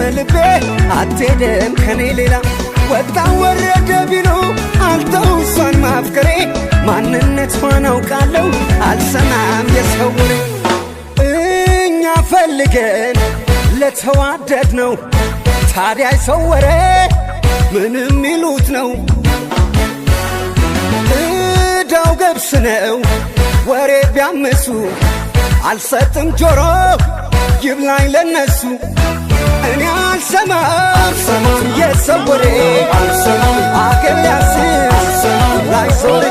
ልቤ አትሄድም ከኔ ሌላ። ወጣ ወረደ ቢሉ አልተው እሷን ማፍቀሬ፣ ማንነቷን አውቃለሁ፣ አልሰማም የሰው ወሬ። እኛ ፈልገን ለተዋደድ ነው፣ ታዲያ የሰው ወሬ ምንም ይሉት ነው? እዳው ገብስ ነው ወሬ ቢያምሱ፣ አልሰጥም ጆሮ ይብላኝ ለነሱ። እኔ አልሰማም የሰው ወሬ፣ አገር ሊያስስ ላይ ዞር